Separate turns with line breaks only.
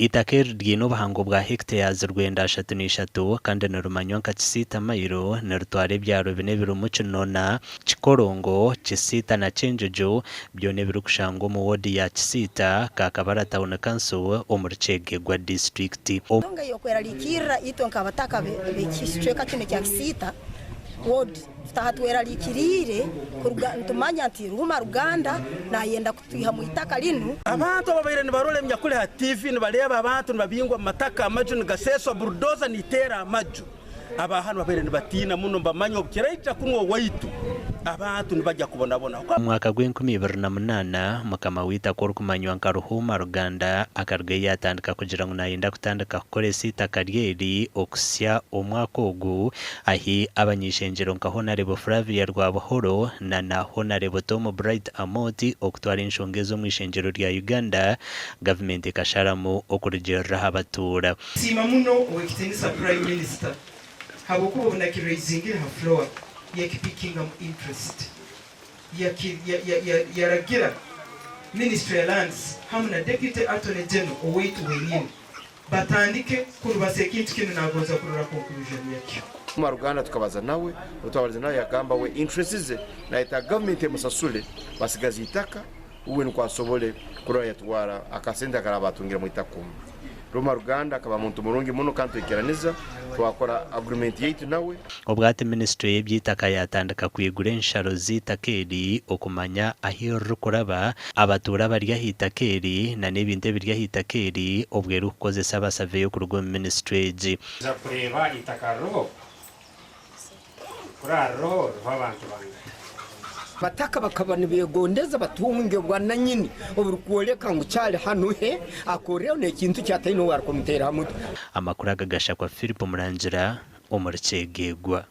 Eitaka eri ryiine obuhango bwa hectares 933 kandi nirimanywa nka Kisiita Mailo niritwara ebyaro bina ebirimu Kinona, Kikorongo, Kisiita na Kyenjojo byona ebirikushangwa omu woodi ya Kisiita, Kakabara Town Council omuri Kyegegwa disiturikiti.
Ensonga ey'okweraliikirira itwe nk'abataka b'ekicweka kinu ekya Kisiita ward tutaha tweraliikiriire kuruga nitumanya nti Ruhuma Ruganda nayenda kutwiha mu itaka linu.
Abantu ababaire nibarora ebinyakuli ha TV nibareeba abantu nibabingwa omu mataka, amaju nigaseeswa, bulldozer niteera amaju. Aba hanu babaire nibatiina muno nibamanya obu kiraija kunu owaitu abantu nibagya kubonabona.
Omu mwaka gw'enkumi ibiri na munaana, mukama w'eitaka orikumanywa nka Ruhuuma Ruganda akarugayo yaatandika kugira ngu naayenda kutandika kukoresa eitaka rye eri okuhitsya omwaka ogu ahi abany'eishengyero nka Honarebo Flavia Rwabuhoro na na Honarebo Tom Bright Amooti okutwara enshonga ezi omu ishengyero rya Uganda, gavumenti ekasharamu okurugiirira aha batuura.
Nsiima muno Ow'ekitiinisa Prime Minister habw'okuba obu nakiraizingire ha floor yakipikingamu interest yaragira Ministry ya Lands hamu na Deputy Attorney General owaitu wenyini batandike kurubasa ekintu kinu nagonza kurora conclusion yakyo.
Omar Ruganda tukabaza nawe, obu twabarize nawe yagamba we interest ze nayetaaga government emusasule basigaze itaka uwe nukwo asobole kurora yatwara akasente akaraaba atungire mu itaka omu. Roma Ruganda akaba muntu murungi muno kandi twikiraniza twakora agreement yaitu nawe.
Obwati minisiture y'eby'eitaka yaatandika kwigura ensharo z'eitaka eri okumanya ahi ririkuraba, abatuura abari aha itaka eri na n'ebintu ebiri aha itaka eri obwo erikukozesa abasaveyo kuruga omu minisiture egi.
Kuza kureeba eitaka ririho, Kuri ririho, ririho abantu bangahi?
Abataka bakaba nibegondeza batunge obwananyini oburukwoleka ngu kyali hanu he akorreho n'ekintu kye ataine ou arukumuteera ha mutwe.
Amakuru aga gashakwa Philip Murangira omuri Kyegegwa.